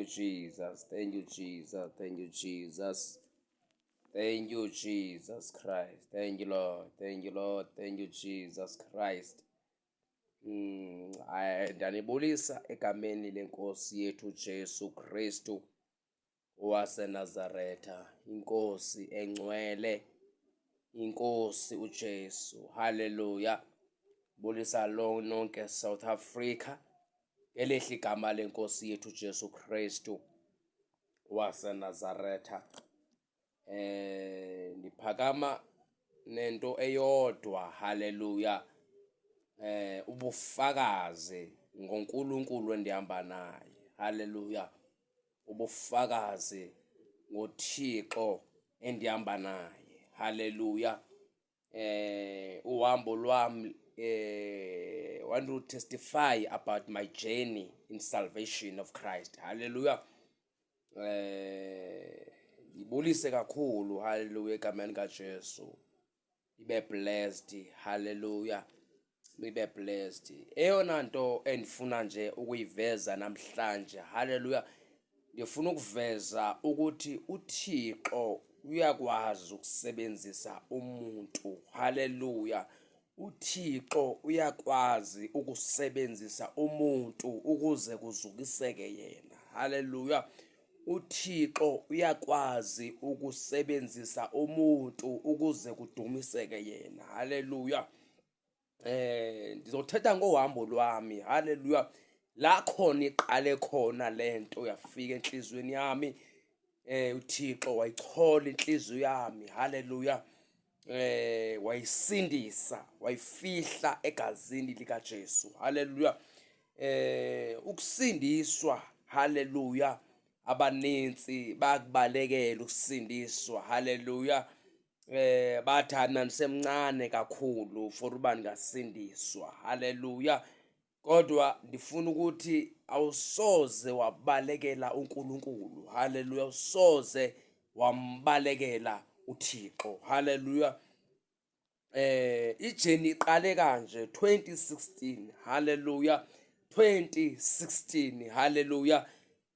Jesus. Thank you, Jesus. Thank you, Jesus. Thank you, Jesus Christ. Thank you, Lord. Thank you, Lord. Thank you, Jesus Christ. Ndanibulisa egameni lenkosi yethu Jesu Kristu waseNazaretha, inkosi engcwele, inkosi uJesu. Haleluya. Bulisa lo nonke South Africa ngelihle igama lenkosi yethu Jesu Kristu waseNazaretha. Ndiphakama nento eyodwa, haleluya, ubufakazi ngoNkulunkulu endihamba naye, haleluya, ubufakazi ngoThixo endihamba naye, haleluya. Uhambo lwam, want to testify about my journey in salvation of Christ, haleluya. Ndibulise kakhulu, haleluya, egameni kaJesu. Ibe blessed, haleluya, ibe blessed. Eyona nto endifuna nje ukuyiveza namhlanje, haleluya, ndifuna ukuveza ukuthi uThixo uyakwazi ukusebenzisa umuntu, haleluya. UThixo uyakwazi ukusebenzisa umuntu ukuze kuzukiseke yena, haleluya. UThixo uyakwazi ukusebenzisa umuntu ukuze kudumiseke yena, haleluya. Ndizothetha ngohambo lwami, haleluya, la khona iqale khona lento yafika enhliziyweni yami. UThixo wayichola inhliziyo yami, haleluya, wayisindisa, wayifihla egazini lika Jesu, haleluya. Ukusindiswa, haleluya, abaninzi bakubalekela ukusindiswa, haleluya. Bathi mina ndisemncane kakhulu for uba ndingasindiswa, haleluya. Kodwa ndifuna ukuthi awusoze wabalekela uNkulunkulu, haleluya, awusoze wambalekela uThixo, haleluya. I-journey iqale kanje 2016, haleluya, 2016, haleluya.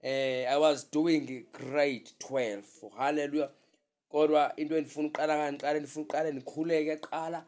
I was doing grade 12, haleluya. Kodwa into endifuna uqala kandiqale, ndifuna uqale ndikhuleke qala,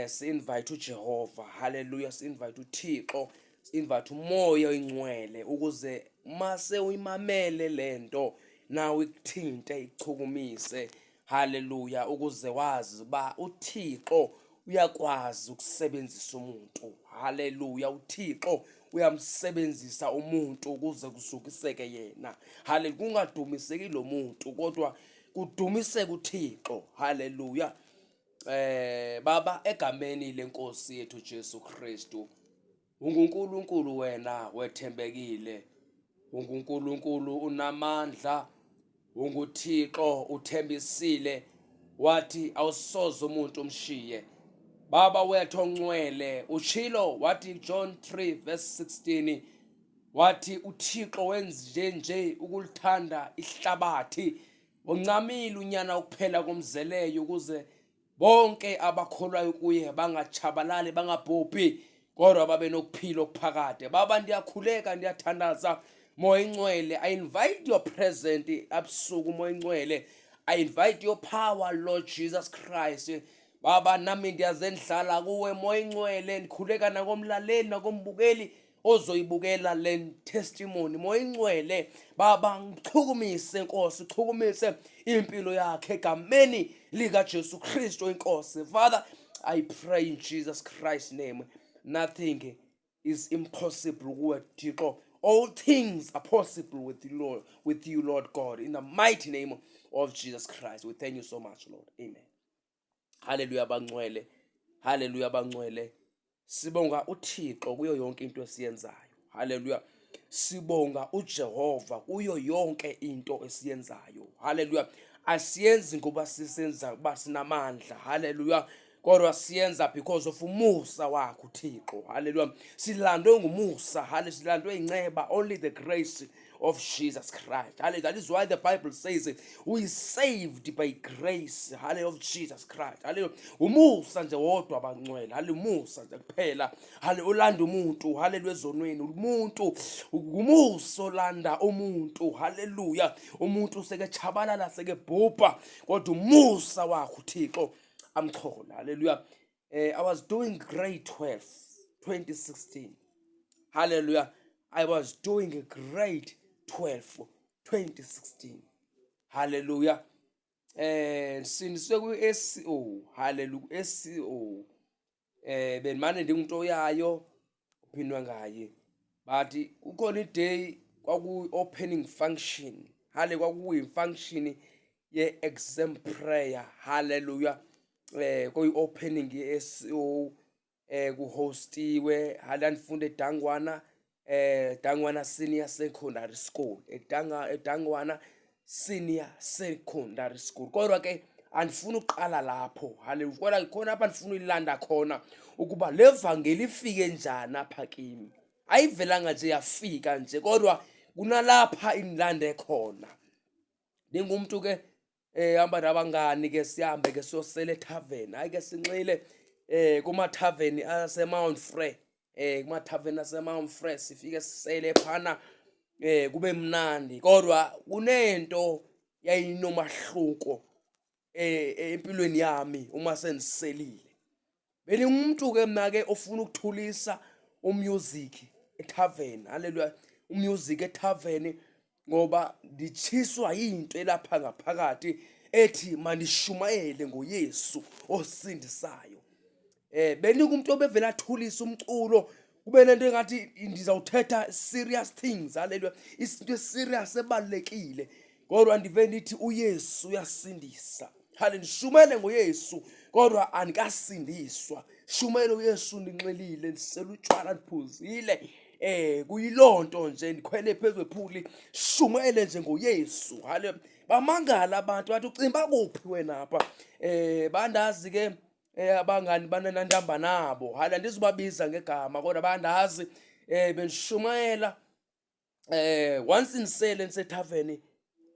si-invite uJehova, haleluya, si-invite uThixo, si-invite uMoya oyingcwele ukuze mase uyimamele lento nawe ikuthinte, ikuchukumise, haleluya, ukuze wazi uba uThixo uyakwazi ukusebenzisa umuntu, haleluya. UThixo uyamsebenzisa umuntu ukuze kuzukiseke yena, haleluya. Kungadumiseki lo muntu kodwa kudumiseke uThixo, haleluya. Baba, egameni lenkosi yethu Jesu Kristu, unguNkulunkulu wena wethembekile, unguNkulunkulu unamandla, unguThixo uthembisile wathi awusoze umuntu umshiye. Baba wethu ongcwele, utshilo wathi John 3 verse 16, wathi uThixo wenze nje ukulithanda ihlabathi, uncamile unyana ukuphela komzeleyo ukuze bonke abakholwayo kuye bangatshabalali, bangabhubhi, kodwa babe nokuphila okuphakade. Baba, ndiyakhuleka, ndiyathandaza, Moya Ingcwele, I invite your presence abusuku. Moya Ingcwele, I invite your power, Lord Jesus Christ. Baba, nami ndiyazendlala kuwe, Moya Ingcwele. Ndikhuleka nakomlaleli nakombukeli ozoyibukela le testimony. Moya Ingcwele, Baba, ngichukumise, Nkosi, uchukumise impilo yakhe egameni lika Jesu Kristu inkosi. Father, I pray in Jesus Christ's name, nothing is impossible kuwe Thixo. All things are possible with you, Lord, with you, Lord God. In the mighty name of Jesus Christ, we thank you so much, Lord. Amen. Hallelujah, bangcwele. Hallelujah, bangcwele. Sibonga uThixo kuyo yonke into esiyenzayo. Hallelujah. Sibonga uJehova kuyo yonke into esiyenzayo. Hallelujah. Asiyenzi ngoba sisenza kuba sinamandla. Hallelujah. Kodwa siyenza because of umusa wakho uThixo. Hallelujah. Silandwe ngumusa, hallelujah, silandwe inceba, only the grace of Jesus Christ. Hallelujah. That is why the Bible says we saved by grace, hallelujah, of Jesus Christ. Hallelujah. Umusa nje wodwa bangcwele. Hallelujah. Umusa nje kuphela. Hallelujah. Olanda umuntu, hallelujah, ezonweni. Umuntu umusa olanda umuntu. Hallelujah. Umuntu seke chabalala seke bhubha kodwa umusa wakho uThixo amchola. Hallelujah. I was doing grade 12 2016. Hallelujah. I was doing a grade 12 2016. Hallelujah. Sindiswe kwi-SCO. Hallelujah. SCO. Benimane ndingumuntu oyayo uphindwa ngaye. But kukhona i-day kwaku opening function. Hale kwakuyi function ye exam prayer. Hallelujah. Kuyi opening ye-SCO kuhostiwe hala ndifunda eDangwana, Dangwana Senior Secondary School, eDangwana Senior Secondary School. Kodwa ke andifuni uqala lapho, haleluya, kodwa khona apha ndifuna uyilanda khona ukuba le vangeli ifike njani apha kimi. Ayivelanga nje yafika nje, kodwa kunalapha indilande khona. Ndingumntu ke hamba nabangani ke, sihambe ke siyosela ethaveni. Hayi ke sinxile kumathaveni ase-Mount Frere, kumathaveni ase-Mount Frere, sifike sisele phana kube mnandi. Kodwa kunento yayinomahluko empilweni yami uma sendiselile. Bengingumuntu ke mina ke ofuna ukuthulisa umusic ethaveni, haleluya, umusic ethaveni, ngoba nditshiswa yinto elapha ngaphakathi ethi mandishumayele ngoYesu osindisayo. Beningumuntu obevela athulisa umculo, kube nento engathi ndizawuthetha serious things, haleluya, isinto serious ebalulekile, kodwa ndive ndithi uYesu uyasindisa. Hale ndishumele ngoYesu kodwa andikasindiswa. Shumele uYesu ndinxilile, ndisela utshwala, ndiphuzile, kuyilonto nje, ndikhwele phezu kwephuli, shumele nje ngoYesu. Hale bamangala abantu, bathi ucimba kuphi wena apha? Bandazi ke abangani banenandihamba nabo, hale andizubabiza ngegama kodwa bandazi, bendishumayela. Once nisele nisethaveni,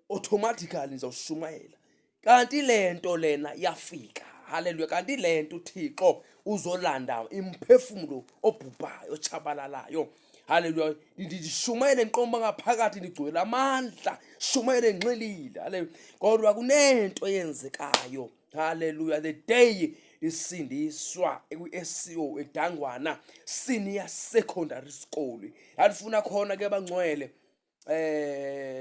automatically nizawushumayela. Kanti lento lena yafika, haleluya, kanti lento uThixo uzolanda imphefumulo obhubhayo ochabalalayo. Haleluya. Ndishumayele nqomba ngaphakathi ndigcwele amandla, shumayele nxilile, haleluya. Kodwa kunento eyenzekayo, haleluya, the day isindiswa kwi-SCO eDangwana Senior Secondary School. Andifuna khona ke bangcwele,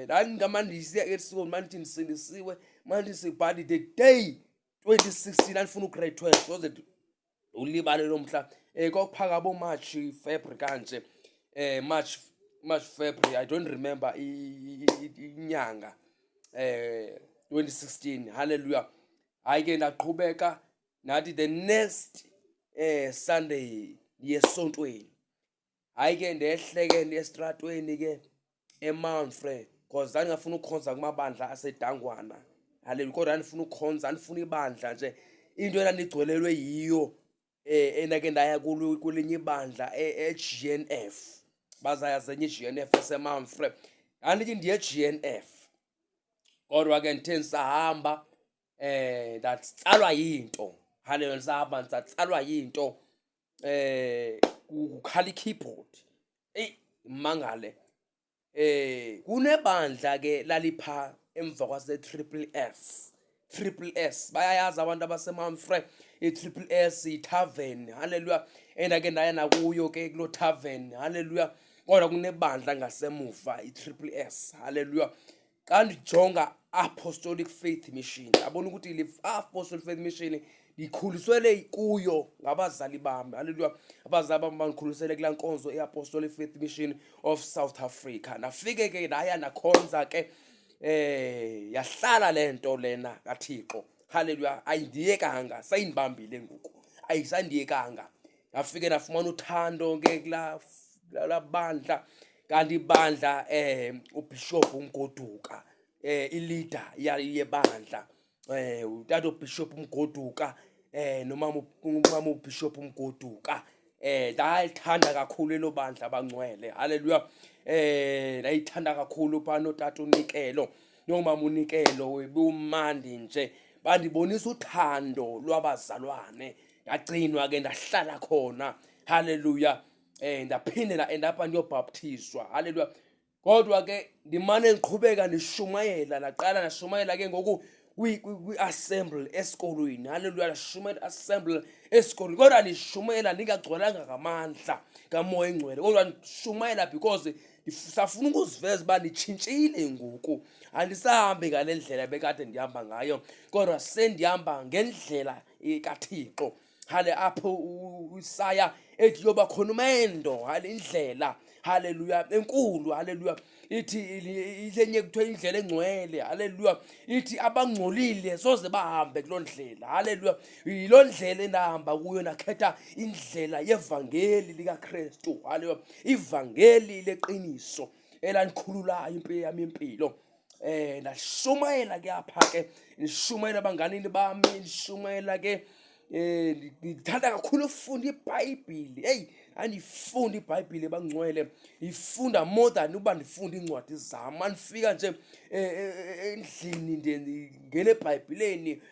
ndandingamandisiya esikolo mandithi ndisindisiwe, mandithi, but the day 2016 andifuna ugrade 12, soze ulibale lo mhla. Kwakuphaka bo March, February kanje, March, February, I don't remember inyanga, 2016. Hallelujah. Hayi ke ndaqhubeka nathi the next Sunday ndiyesontweni. Hayi ke ndehle ke estratweni ke eMount Frere, because ndandingafuna ukukhonza kumabandla aseDangwana, haleluya, kodwa ndandifuna ukukhonza, ndifuna ibandla nje into endandigcwelelwe yiyo. Endake ndaya kulinye ibandla e-GNF, bazayazi enye i-GNF eseMount Frere. Ndandithi ndiye e-GNF, kodwa ke ndithe ndisahamba ndatsalwa yinto, haleluya, ndisahamba ndisatsalwa yinto, kukhala i-keyboard. Eyi mangale, kunebandla ke lalipha emva kwase Triple S. Triple S bayayazi abantu abaseMount Frere, i-Triple S i-tavern, haleluya, endake ndaya nakuyo ke kuloo tavern, haleluya. Kodwa kunebandla ngasemuva i-Triple S, haleluya. Xa ndijonga Apostolic Faith Mission, yabona ukuthi le Apostolic Faith Mission ndikhuliswele kuyo ngabazali bami, haleluya. Abazali bami bandikhulisele kulaa nkonzo i-Apostolic Faith Mission of South Africa. Nafike ke ndaya ndakhonza ke, yahlala lento lena kaThixo, haleluya, ayindiyekanga, sayindibambile ngoku, ayisandiyekanga. Ndafike ndafumana uthando ke kulaa bandla. Kanti ibandla uBishop uMgoduka, ileader yebandla, utata uBishop uMgoduka, nomama umama uBishop uMgoduka, ndalithanda kakhulu elo bandla bangcwele, haleluya. Ndayithanda kakhulu phaa notata uNikelo noomama uNikelo, ibumandi nje, bandibonisa uthando lwabazalwane. Ndagcinwa ke, ndahlala khona, haleluya. Ndaphinde ndaendapha ndiyobhaptizwa, haleluya. Kodwa ke ndimane ndiqhubeka ndishumayela. Ndaqala ndashumayela ke ngoku kwi-assembly esikolweni, haleluya. Ndashumayela assembly esikolweni, kodwa ndishumayela ndingagcwalanga ngamandla kaMoya Ingcwele, kodwa ndishumayela because ndisafuna ukuziveza uba nditshintshile ngoku, andisahambi ngale ndlela bekade ndihamba ngayo, kodwa sendihamba ngendlela kaThixo. Hale apho uIsaya ethi yoba khona umendo, hale indlela, haleluya, enkulu, haleluya. Ithi ilenye kuthiwa indlela engcwele, haleluya. Ithi abangcolile soze bahambe kuloo ndlela, haleluya. Yiloo ndlela endahamba kuyo, ndakhetha indlela yevangeli likaKristu, haleluya, ivangeli leqiniso elandikhululayo impilo yami impilo. Ndashumayela ke apha ke, ndishumayela abanganini bami, ndishumayela ke. Ndithanda kakhulu ufunda iBhayibhile. Hey, andifunda iBhayibhile bangcwele, ifunda more than uba ndifunda iincwadi zam. Andifika nje endlini ndingena eBhayibhileni,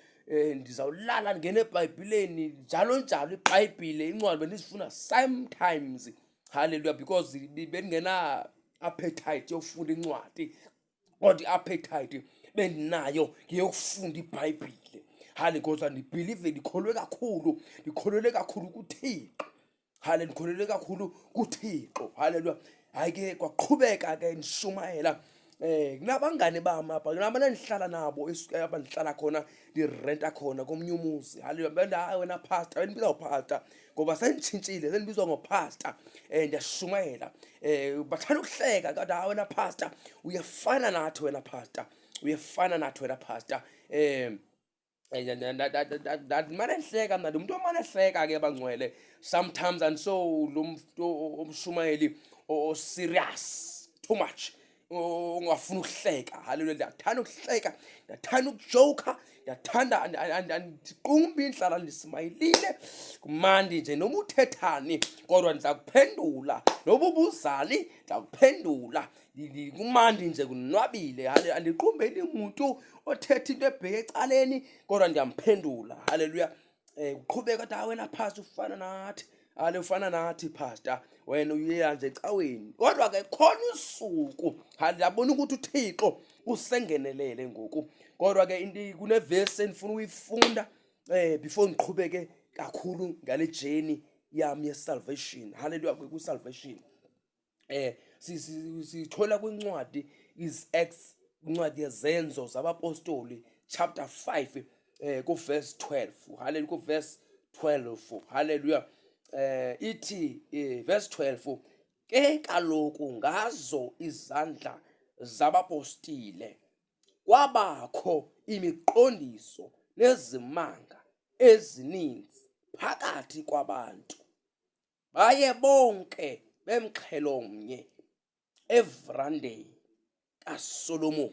ndizawulala ndingena eBhayibhileni, njalo njalo. IBhayibhile, incwadi bendizifunda sometimes, haleluya, because bendingena appetite yokufunda incwadi, kodwa i-appetite bendinayo ngeyokufunda iBhayibhile. Hale, kodwa ndibhilive, ndikholwe kakhulu, ndikholelwe kakhulu kuThixo. Hale, ndikholelwe kakhulu kuThixo, haleluya. Hayi ke, kwaqhubeka ke ndishumayela. Kunabangane bami apha, kunabantu endihlala nabo, apha ndihlala khona, ndirenta khona komnye umuzi, haleluya. Benda, hayi wena pastor, bendibiza ngopastor ngoba senditshintshile, sendibizwa ngopastor. Ndiyashumayela, bathanda ukuhleka, kodwa hayi wena pastor, uyefana nathi wena pastor, uyefana nathi wena pastor. Ndimane ndihleka mna, ndimntu omane ehleka ke bangcwele sometimes, and so lo mntu omshumayeli o-serious too much, ongafuni ukuhleka, haleluya. Ndiyathanda ukuhleka, ndiyathanda ukujoka, ndiyathanda, andiqumbi indlala, ndisimayilile, kumandi nje. Noma uthethani kodwa ndiza kuphendula, noba ubuzali ndiza kuphendula. Kumandi nje, kunwabile, haleluya. Andiqumbeli muntu othetha into ebheke ecaleni, kodwa ndiyamphendula, haleluya. Uqhubeka athi, wena pastor ufana nathi, hale ufana nathi pastor, wena uyeya nje ecaweni. Kodwa ke khona usuku, hale, ndiyabona ukuthi uThixo usengenelele ngoku. Kodwa ke into kunevesi endifuna uyifunda before ngiqhubeke kakhulu ngale journey yami ye-salvation, haleluya. Ku-salvation sithola kwincwadi is Acts, incwadi yezenzo zabapostoli, chapter 5, ku verse 12, haleluya, ku verse 12, haleluya. Ithi verse 12 ke kaloku, ngazo izandla zabapostile kwabakho imiqondiso nezimanga ezininzi phakathi kwabantu. Baye bonke bemxhelomnye everandeni kaSolomon,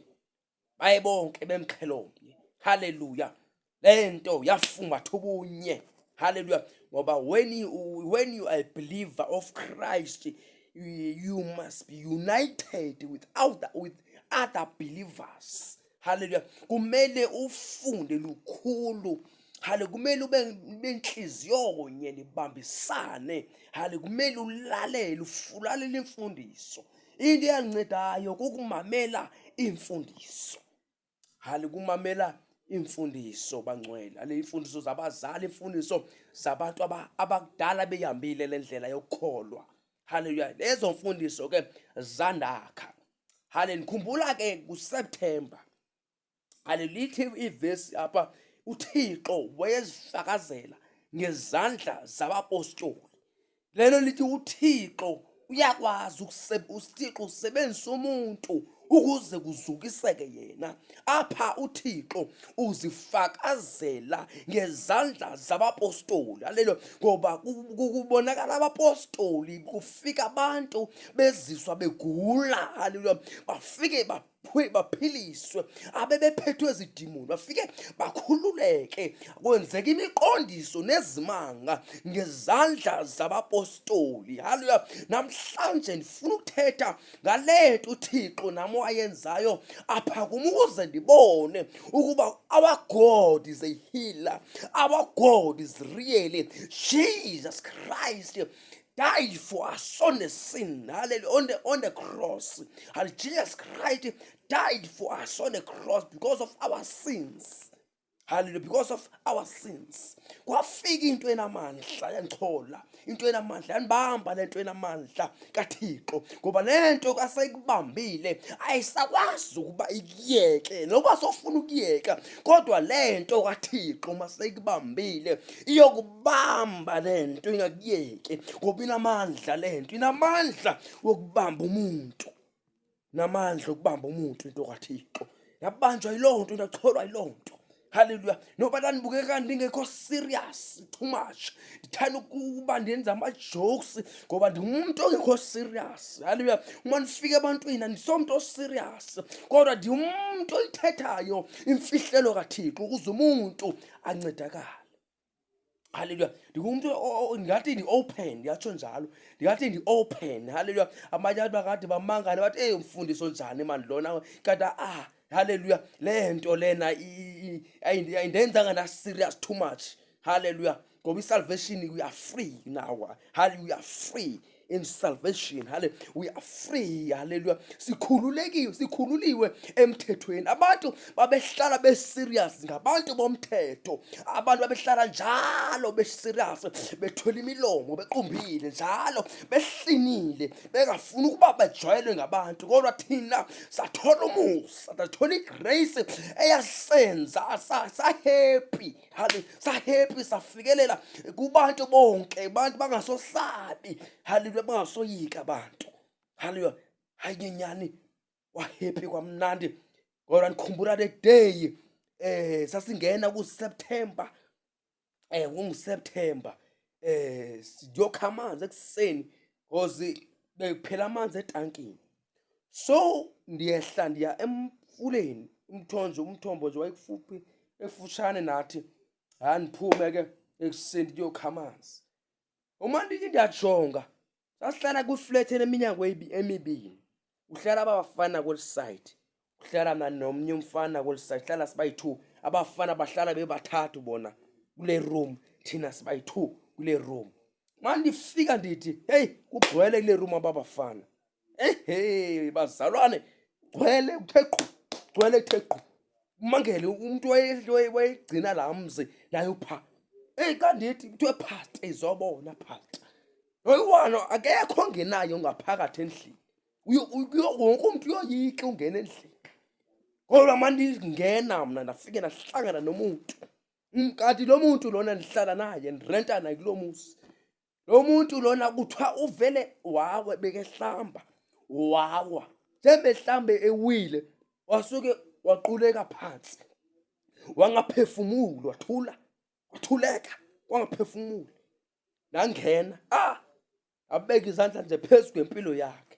baye bonke bemxhelomnye, haleluya. Lento yafumbatha ubunye, haleluya, ngoba when you are a believer of Christ, you must be united with other believers, haleluya. Kumele ufunde lukhulu, hale, kumele ube benhliziyonye, nibambisane, hale, kumele ulalele, ufulalele imfundiso. Into eyancedayo kukumamela imfundiso, hale, kumamela imfundiso bangcwele, hale, imfundiso zabazali, imfundiso zabantu abakudala beyihambile le ndlela yokukholwa, haleluya. Lezo mfundiso ke zandakha, hale. Ndikhumbula ke kuSeptember, hale, lithi ivesi apha, uThixo wayezifakazela ngezandla zabapostoli. Lelo lithi uThixo uyakwazi, uThixo usebenzisa umuntu ukuze kuzukiseke yena. Apha uThixo uzifakazela ngezandla zabapostoli, haleluya, ngoba kubonakala abapostoli, kufika abantu beziswa begula, haleluya, bafike. Baphiliswe abebephethwe zidimoni, bafike bakhululeke. Kwenzeka imiqondiso nezimanga ngezandla zabapostoli. Haleluya! Namhlanje ndifuna ukuthetha ngale nto uThixo nam wayenzayo apha kum, ukuze ndibone ukuba our God is a healer, our God is really Jesus Christ died for us on the sin, hallelujah, on the cross. And Jesus Christ died for us on the cross because of our sins. Hallelujah, because of our sins. Kwafika into enamandla yandichola, into enamandla yanibamba, le nto enamandla kaThixo, ngoba le nto kaseyikubambile ayisakwazi ukuba ikuyeke noba sofuna ukuyeka, kodwa le nto kaThixo maseyikubambile iyokubamba le nto, ingakuyeki, ngoba inamandla le nto, inamandla wokubamba umuntu, namandla okubamba umuntu into kaThixo. Yabanjwa yiloo nto, ndacholwa yiloo nto. Haleluya! Noba ndandibukeka ndingekho serious too much, ndithanda ukuba ndenza ama-jokes ngoba ndingumntu ongekho serious. Haleluya! Uma ndifika ebantwini andisomntu oserious, kodwa ndingumntu oyithethayo imfihlelo kaThixo ukuze umuntu ancedakale. Haleluya! Ndingumntu ndingathi ndi-open, ndiyatsho njalo, ndingathi ndi-open. Haleluya! Abanye abantu bakade bamangale bathi, "Eyi, umfundisi onjani mani lona?" Kanti ah, haleluya, le nto lena ayindenzanga na-serious too much. Haleluya! Ngoba i-salvation, we are free now. Hallelujah, we are free in salvation. Hallelujah, we are free. Hallelujah, sikhululekile, sikhululiwe emthethweni. Abantu babehlala be-serious ngabantu bomthetho. Abantu babehlala njalo be-serious, bethwele imilomo, bequmbile njalo, behlinile, bengafuni ukuba bejwayelwe ngabantu. Kodwa thina sathola umusa, sathola igrace eyasenza sahappy. Hallelujah, sahappy, safikelela kubantu bonke, abantu bangasosabi. Haleluya, bangasoyika abantu. Haleluya! Hayi nyenyani, kwahappy, kwamnandi. Kodwa ndikhumbula le day sasingena ku-September, kunguSeptember, siyokha amanzi ekuseni because bekuphela amanzi etankini. So ndiyehla ndiya emfuleni, umthonjo, umthombo nje wayekufuphi, efutshane nathi. Hayi, ndiphume ke ekuseni ndiyokha amanzi. Uma ndithi ndiyajonga, sasihlala kwiflat eneminyango emibini, uhlala abafana kweli side, kuhlala mna nomnye umfana kweli side, hlala sibayi-two. Abafana bahlala bebathathu bona kule room, thina sibayi-two kule room. Ma ndifika ndithi, "Heyi, kugcwele kule room ababafana." Ehe, bazalwane, gcwele kuthe qhu, gcwele kuthe qhu. Mangele umuntu wayegcina laa mzi naye upha. Eyi, xa ndithi kuthiwe, "Pastor, izobona, pastor." Oyiwano akekho ongenayo ngaphakathi endlini. Wonke umuntu uyoyika ungena endlini. Kodwa ma ndingena mna ndafike ndahlangana nomuntu. Kanti lo muntu lona ndihlala naye, ndirenta naye kulo muzi. Lo muntu lona kuthiwa uvele wawa, bekehlamba, wawa. Njengoba ehlambe ewile, wasuke waquleka phansi. Wangaphefumuli, wathula, wathuleka, wangaphefumuli. Ndangena, ah, abeka izandla nje phezu kwempilo yakhe.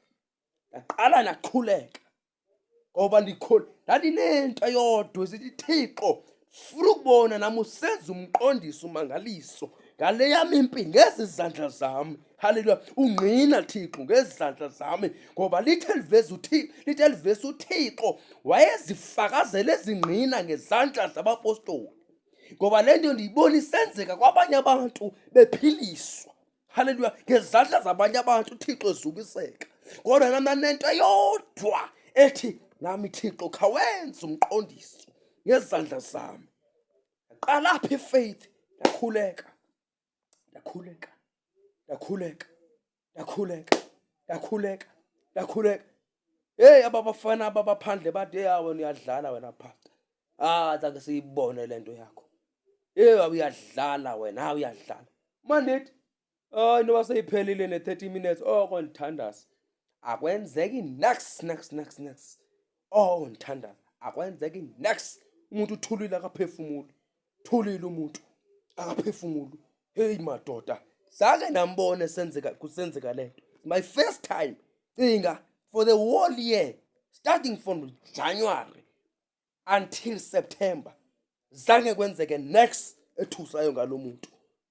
Ndaqala ndaqhuleka. Ngoba ndikhona ndandinento eyodwa esithi, "Thixo, funa ukubona nami usenza umqondiso, umangaliso ngale yam impilo, ngezi zandla zami." Haleluya! Ungqina Thixo ngezi zandla zami, ngoba lithe liveza uThixo, lithe livesa uThixo wayezifakazela ezingqina ngezandla zabapostoli, ngoba le nto ndiyibona isenzeka kwabanye abantu bephiliswa. Haleluya! Ngezandla zabanye abantu uThixo ezukiseka, kodwa nami nanento eyodwa ethi nami, "Thixo, khawenze umqondiso ngezandla zami." Qala phi ifaith? Ndakhuleka, ndakhuleka, ndakhuleka, ndakhuleka, ndakhuleka, ndakhuleka. Hey, ababafana ababaphandle bathi, "Hey, wena uyadlala wena, pastor. Ah, ake siyibone lento yakho. Hey, uyadlala wena, ha, uyadlala." Mandithi hayi, noba seyiphelile ne-30 minutes oko ndithandaza, akwenzeki next, next, next, next. Oh, ndithandaza, akwenzeki next. Umuntu uthulile, akaphefumuli, thulile umuntu, akaphefumuli. Hey madoda, zange ndambona senzeka, kusenzeka le nto. My first time, cinga, for the whole year. Starting from January until September, zange kwenzeke next ethusayo ngalo muntu.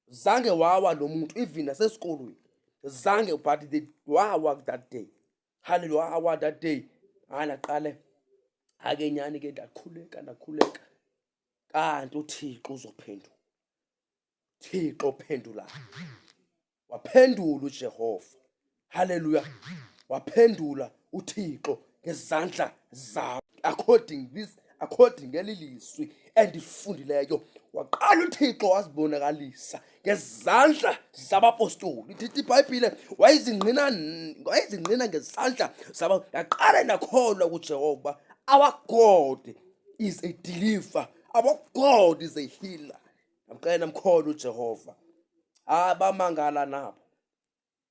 Zange wawa lo muntu, even nasesikolweni zange, but the wawa that day. Hallelujah, wawa that day. Hayi, naqale ake nyani ke, ndakhuleka, ndakhuleka, kanti uThixo uzophendula. Thixo ophendulayo, waphendula uJehova. Haleluya, waphendula uThixo ngezandla zam, according this, according elilizwi endifundileyo. Waqala uThixo wazibonakalisa ngezandla zabapostoli. Ithi iBhayibhile wayezingqina ngezandla zaba. Ndaqala ndakholwa kuJehova. Our God is a deliverer, our God is a healer. Ndamqela, ndamkholwa uJehova. Hayi, bamangala nabo,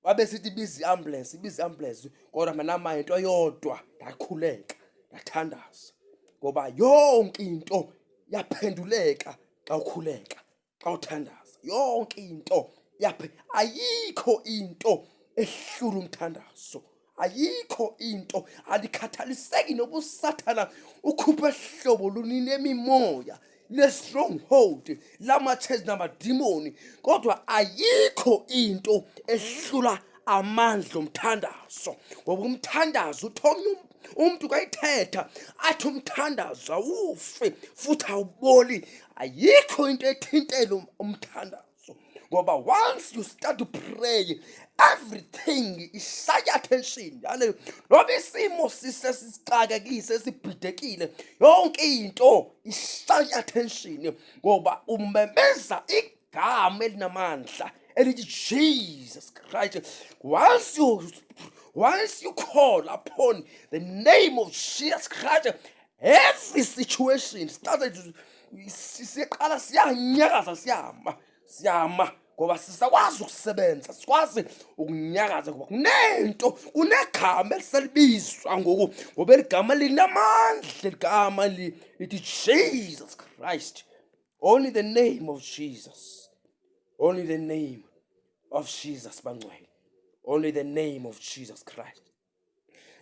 babe sithi ibiza i-ambulance, ibiza i-ambulance, kodwa mina nama into eyodwa, ndakhuleka, ndathandaza, ngoba yonke into yaphenduleka xa ukhuleka, xa uthandaza. Yonke into yaphe, ayikho into ehlula umthandazo, ayikho into. Alikhathaliseki noba uSathana ukhuphe hlobo lunini emimoya le-stronghold, lama-church namadimoni, kodwa ayikho into ehlula amandla omthandazo, ngoba umthandazo uthi omnye umntu kayithetha athi umthandazo awufi futhi awuboli. Ayikho into ethintela umthandazo, ngoba once you start to pray, everything ishaya attention. Haleluya! Noba isimo sisesixakekise, sibhidekile, yonke into ishaya attention, ngoba umemeza igama elinamandla elithi Jesus Christ. Once you call upon the name of Jesus Christ, every situation started to siqala siyanyakaza, siyama, siyama, ngoba sisakwazi ukusebenza, sikwazi ukunyakaza, ngoba kunento, kunegama eliselibizwa ngoku, ngoba eligama linamandla, eligama lithi Jesus Christ. Only the name of Jesus, only the name of Jesus, bangcwele, only the name of Jesus Christ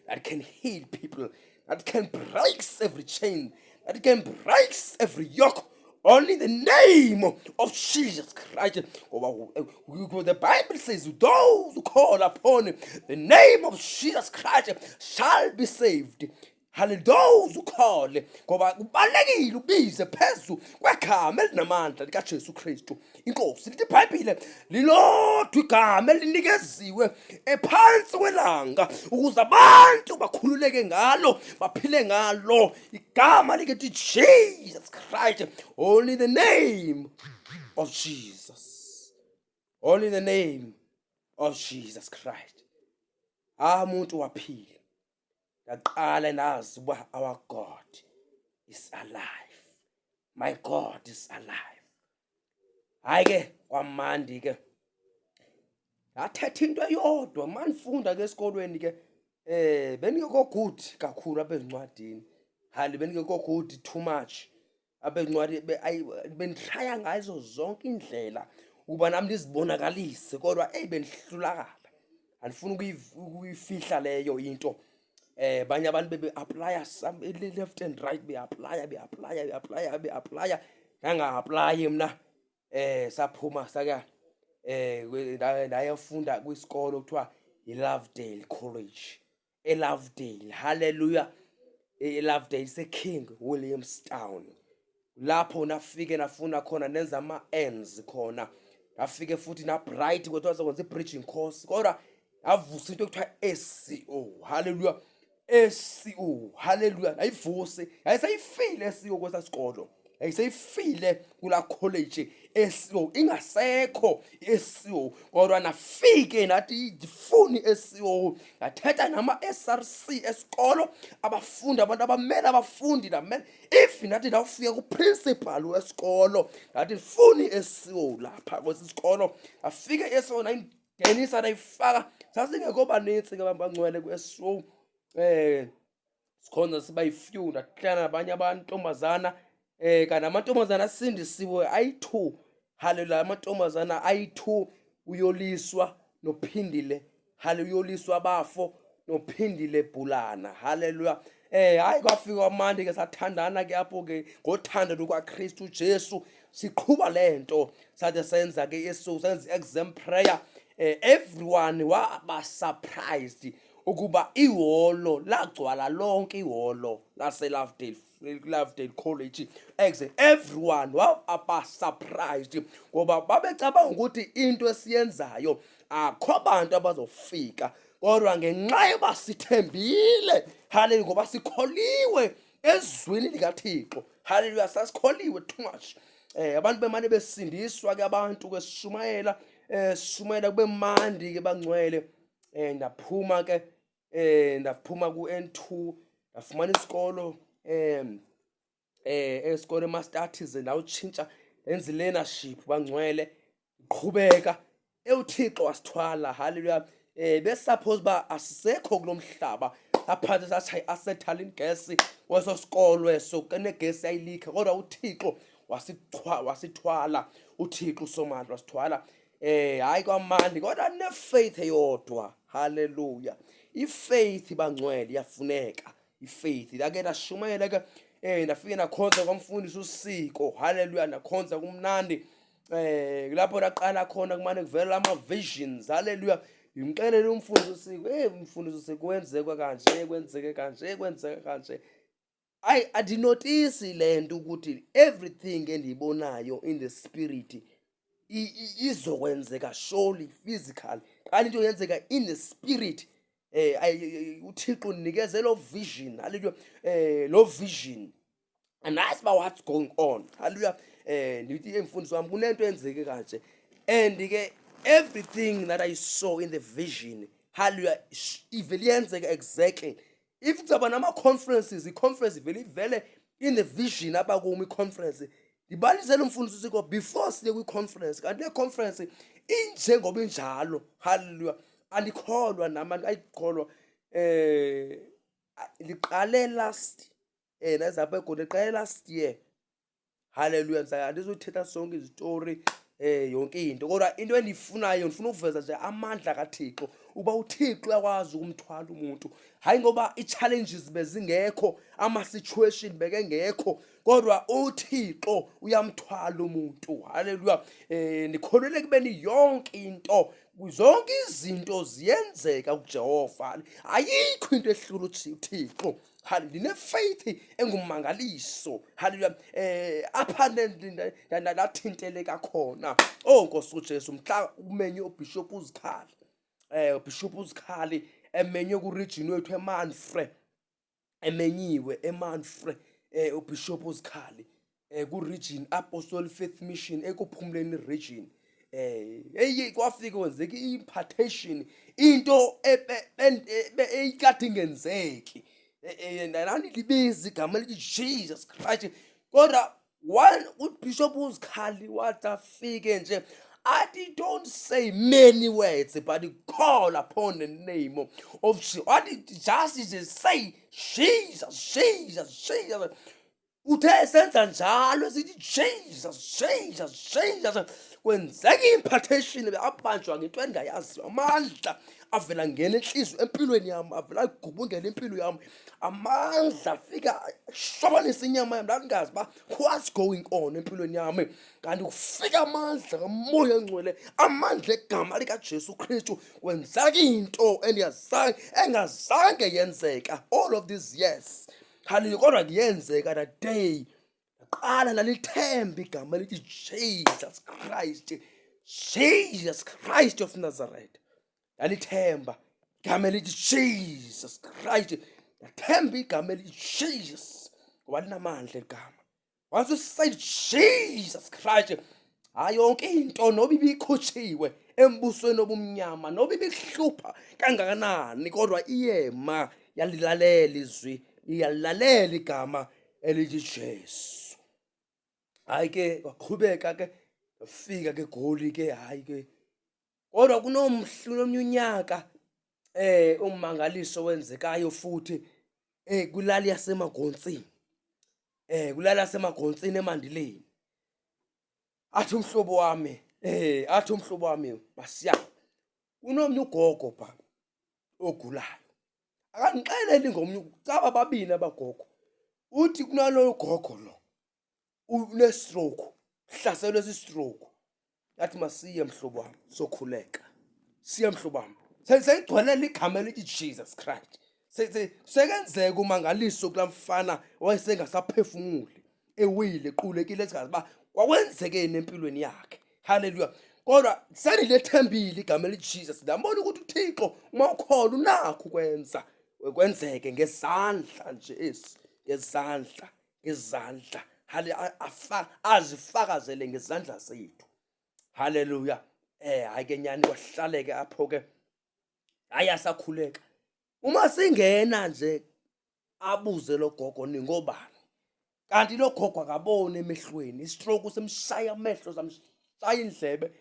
that can heal people, that can break every chain, that can break every yoke. Only the name of Jesus Christ. The Bible says, those who call upon the name of Jesus Christ shall be saved. Hallelujah. Those who call, ngoba kubalekile ubize phezu kwegama elinamandla likaJesu Kristu inkosi. Lithi iBhayibhile lilodwa igama elinikeziwe ephansi kwelanga ukuze abantu bakhululeke ngalo, baphile ngalo, igama likethi Jesus Christ. Only the name of Jesus, only the name of Jesus Christ. Ah, umuntu waphila. Ndaqala ndazi uba our God is alive, my God is alive. Hayi ke, kwamandi ke. Ndathetha into eyodwa manifunda ke esikolweni ke, beningekho good kakhulu apha ezincwadini. Hali, beningekho good too much apha ezincwadini. Benditraya ngazo zonke iindlela ukuba nami ndizibonakalise, kodwa eyi, bendihlulakala. Andifuni ukuyifihla leyo into. Banye abantu bebe-applya some left and right, be-applya, be-applya, be-applya, be-applya, ndanga-applyi mna. Saphuma saka ndayofunda kwisikolo kuthiwa yiLovedale College, eLovedale. Hallelujah! ELovedale ise-King Williamstown. Lapho nafike nafuna khona, nenza ama-ends khona. Nafike futhi na-bright, kodwa sokwenza i-bridging course, kodwa yavusa into ekuthiwa SCO. Hallelujah! SCO, hallelujah! Yayivuse, yayiseyifile SCO kwesa sikolo, yayiseyifile kula college SCO, ingasekho SCO, kodwa nafike nathi ndifuni SCO. Ndathetha nama-SRC esikolo, abafundi, abantu abamele abafundi, ndamele if ndathi ndawufika kuprincipal wesikolo, ndathi ndifuni SCO lapha kwesi sikolo. Ndafika i-SCO, nayingenisa, nayifaka. Sasingekho banintsi ke abantu bangcwele kwi-SCO, sikhona siba yi-few. Ndahlala nabanye amantombazana, kanti amantombazana asindisiwe ayi-2. Haleluya! Amantombazana ayi-2, uYoliswa noPhindile. Haleluya! Uyoliswa Bafo noPhindile Bhulana. Haleluya! Hayi, kwafika kwamandi ke, sathandana ke apho ke ngothando lukaKristu Jesu, siqhuba le nto. Sathi senza ke yesu, senza i-exam prayer. Everyone waba surprised ukuba ihholo lagcwala lonke, ihholo laseLovedale, Lovedale College exam. Everyone waba surprised ngoba babecabanga ukuthi into esiyenzayo akho bantu abazofika, kodwa ngenxa yoba sithembile, haleluya, ngoba sikholiwe ezwini likaThixo, haleluya, sasikholiwe too much. Abantu bemane besindiswa ke, abantu ke sishumayela, sishumayela kube mandi ke, bangcwele. Ndaphuma ke, ndaphuma ku-N2, ndafumana isikolo, esikolo emastathi, ndawutshintsha, ndenza i-learnership, bangcwele. Qhubeka, uThixo wasithwala, haleluya. Besuppose uba asisekho kulo mhlaba, aphathe sathi acetylene gas kweso sikolo eso, kenegesi yayilikha, kodwa uThixo wasithwala, uThixo uSomandla wasithwala. Hayi, kwamandi, kodwa nefaith eyodwa, haleluya. Ifaith, bangcwele, iyafuneka ifaith. Lake ndashumayela ke, ndafike ndakhonza kwamfundisi usiko, haleluya, ndakhonza kumnandi. Lapho laqala khona kumane kuvela ama visions, haleluya. Ngimxelele umfundisi usiko, umfundisi usiko, kwenzeka kanje, kwenzeke kanje, kwenzeka kanje. Ayi, andinotisi le nto ukuthi everything endiyibonayo in the spirit izokwenzeka surely physical. Qala into yenzeka in the spirit, uThixo unikeze lo vision, haleluya, lo vision, andazi uba what's going on, haleluya. Ndithi emfundisi wami kunento eyenzeke kanje, and ke everything that I saw in the vision, haleluya, ivele yenzeka exactly. If kuzawuba nama-conferences, i-conference ivele ivele in the vision abakumi i-conference. Ndibalisele umfundisi usiko before siye kwi-conference, kanti le conference injengoba injalo, haleluya. Andikholwa nam, andikayikholwa. Liqale last, nazapha eGoli, liqale last year, haleluya. Andizuthetha sonke izitori, yonke into, kodwa into endiyifunayo, ndifuna ukuveza nje amandla kaThixo, uba uThixo uyakwazi ukumthwala umuntu. Hayi ngoba i-challenges bezingekho, ama-situation bekengekho, kodwa uThixo uyamthwala umuntu, haleluya. Ndikholelwe kubeni yonke into, zonke izinto ziyenzeka kuJehova, ayikho into ehlula uThixo. Ndine-faith engumangaliso, haleluya. Apha ndathinteleka khona, oh Nkosi uJesu, mhla umenywe uBishop uZikhali, uBishop uZikhali emenywe ku-region wethu eManfre, emenyiwe eManfre, uBishop uZikhali, ku-region Apostolic Faith Mission ekuphumleni region. Hey, kwafika kwenzeka i-impartation, into eyikade ingenzeki. Nandilibiza igama elithi Jesus Christ, kodwa one uBishop uZikhali wathi afike nje athi, "Don't say many words, but call upon the name of Jesus." Wathi just say Jesus, Jesus, Jesus. Uthe senza njalo, sithi Jesus, Jesus, Jesus, kwenzeka i-impartation, abanjwa ngento engayaziyo. Amandla avela ngena enhliziyo empilweni yami, avela agubungela impilo yami, amandla afika shwabanisa inyama yami. Ndandingazi uba what's going on empilweni yami, kanti kufika amandla kaMoya Ngcwele, amandla egama likaJesu Kristu. Kwenzeka into endingazange, engazange yenzeka all of these years, haleluya, kodwa kuyenzeka that day. Qala nalithemba igama elithi Jesus Christ, Jesus Christ of Nazareth. Nalithemba igama elithi Jesus Christ, ndathemba igama elithi Jesus ngoba linamandla eligama. Once you say Jesus Christ, hayi, yonke into noba ibikhutshiwe embusweni obumnyama, noba ibikuhlupha kangakanani, kodwa iyema, yalilalela izwi, iyalilalela igama elithi Jesu. Hayi ke, kwaqhubeka ke, fika ke Goli ke. Hayi ke, kodwa kunomhla nomnye unyaka ummangaliso wenzekayo futhi kwilali yaseMagontsini, kwilali yaseMagontsini eMandileni. Athi umhlobo wami, athi umhlobo wami, masiya, kunomnye ugogo pha ogulayo. Akandixeleli ngomnye, caba babini abagogo. Uthi kunalo gogo lo une-stroke, hlaselwe si-stroke. Yathi masiye mhlobo wam sokhuleka, siye mhlobo wam. Seyigcwelele igama elithi Jesus Christ. Sekenzeka umangaliso kulaa mfana wayesengasaphefumuli, ewile, equlekile, esingazi uba kwakwenzekeni empilweni yakhe. Haleluya. Kodwa sendilethembile igama elithi Jesus, ndambona ukuthi uThixo uma ukholwa unakho ukwenza kwenzeke ngezandla nje esi, ngezandla, ngezandla. Azifakazele ngezandla zethu. Haleluya. Hayi ke nyani kwahlaleke apho ke. Hayi asakhuleka. Uma singena nje abuze lo gogo ningobani. Kanti lo gogo akaboni emehlweni, istroke simshaya amehlo, samshaya indlebe.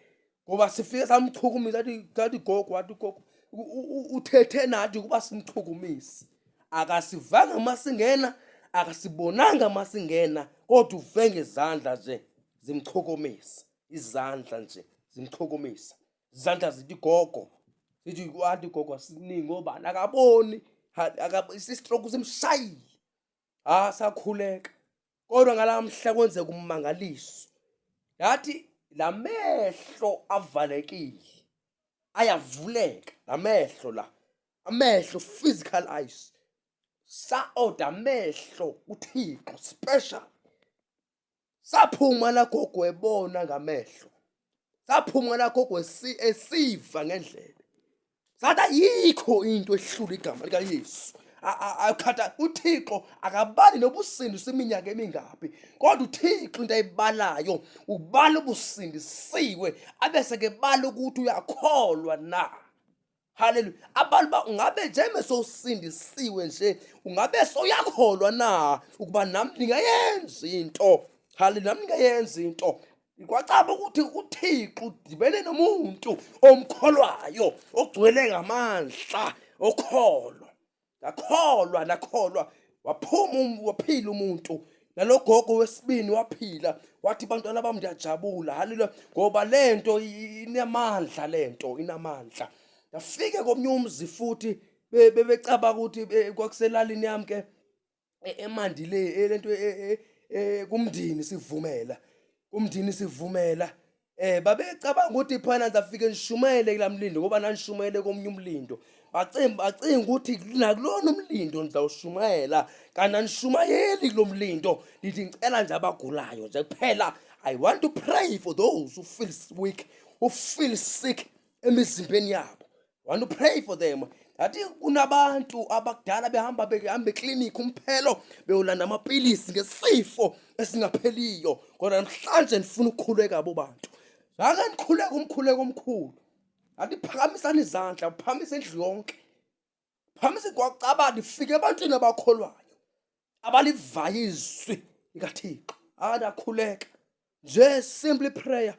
Ngoba sifike samchukumisa, athi athi gogo, wathi gogo uthethe nathi ukuba simchukumise. Akasivanga masingena, akasibonanga masingena, kodwa uve ngezandla nje zimchukumisa, izandla nje zimchukumisa. Izandla zithi gogo, zithi wathi gogo siningi obani, akaboni, isistroke simshayile. Ah, sakhuleka. Kodwa ngalamhla kwenzeka ummangaliso. Yathi lamehlo avalekile ayavuleka, lamehlo la, amehlo, physical eyes. Sa-order amehlo kuThixo special. Saphuma la gogo ebona ngamehlo, saphuma la gogo esiva ngendlebe. Sathi ayikho into ehlula igama likaYesu. Akhatha uThixo akabali nobusindiswa iminyaka emingaphi, kodwa uThixo into ayibalayo ubala ubusindisiwe, abese ke bala ukuthi uyakholwa na. Haleluya. Abantu ba ungabe nje mesosindisiwe nje, ungabe soyakholwa na ukuba nami ndingayenza into. Haleluya, nami ndingayenza into. Kwacaba ukuthi uThixo udibene nomuntu omkholwayo, ogcwele ngamandla okholo. Ngakholwa, nakholwa, waphuma waphila umuntu. Nalogogo wesibini waphila, wathi bantwana bami ndiyajabula, haleluya, ngoba lento inamandla, lento inamandla. Ngafike komnye umzi futhi bebecabanga ukuthi kwakuselalini yami ke emandi le lento kumndini sivumela, kumndini sivumela. Babecabanga ukuthi phana ngizafike nishumayele kula mlindo, ngoba nanishumayele komunye umlindo. Bacinga ukuthi nakulona umlindo nizawushumayela, kanti anishumayeli kulo mlindo. Ndithi ngicela nje abagulayo nje kuphela. I want to pray for those who feel weak, who feel sick emizimbeni yabo. I want to pray for them. Ngathi kunabantu abakudala behamba behamba eklinikhi umphelo beyolanda amapilisi ngesifo esingapheliyo, kodwa namhlanje ndifuna ukukhuleka abo bantu. Ake nikhuleke umkhuleko omkhulu. Ngathi phakamisani izandla, phakamise indlu yonke, phakamise kwacaba ndifike ebantwini abakholwayo, abalivayo izwi likaThixo. Adakhuleka nje, simply prayer.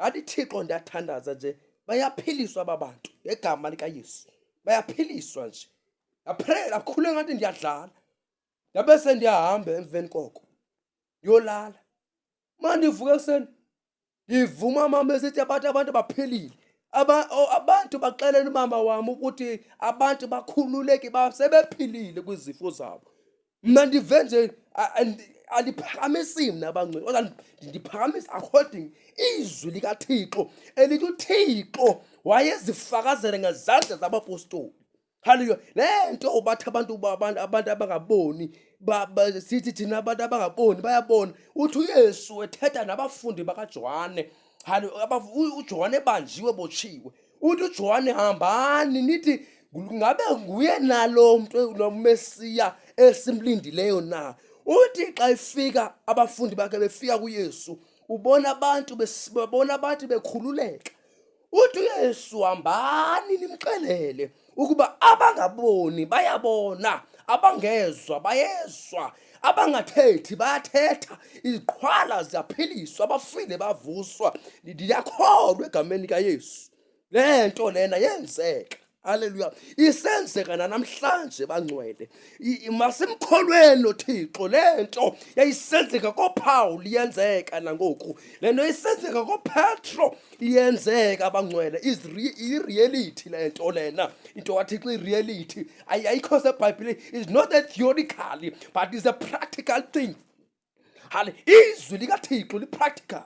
Ngathi Thixo ndiyathandaza nje, bayaphiliswa aba bantu ngegama likaYesu, bayaphiliswa nje. Ndapray, ndakhuleka ngathi ndiyadlala, ndabe sendiyahamba emveni koko ndiyolala. Ma ndivuka ekuseni ndivuma mama esithi abantu baphilile. Abantu baxelela umama wam ukuthi abantu bakhululeke, sebephilile kwizifo zabo. Mna ndive nje, andiphakamisi mna abangcwele, kodwa ndiphakamisa according izwi likaThixo elithi uThixo wayezifakazela ngezandla zabapostoli. Haleluya. Le nto bathi abantu abangaboni, sithi thina abantu abangaboni bayabona. Uthi uYesu ethetha nabafundi bakaJohane, haleluya, uJohane ebanjiwe botshiwe. Uthi uJohane, hambani nithi ngabe nguye nalo mntu, lo Mesiya esimlindileyo na? Uthi xa ifika abafundi bakhe befika kuYesu, ubona abantu babona abantu bekhululeka. Uthi uYesu, hambani nimxelele ukuba abangaboni bayabona, abangezwa bayezwa, abangathethi bayathetha, iziqhwala ziyaphiliswa, abafile bavuswa. Ndiyakholwa egameni likaYesu. Le nto lena yenzeka. Haleluya. Isenzeka nanamhlanje bangcwele. Masimkholweni uThixo lento yayisenzeka koPaul iyenzeka nangoku. Lento isenzeka koPetro iyenzeka bangcwele. Is i-reality lento lena. Into kaThixo i-reality. Ayikho seBhayibhelini. Is not a theoretically but is a practical thing. Hale izwi likaThixo lipractical.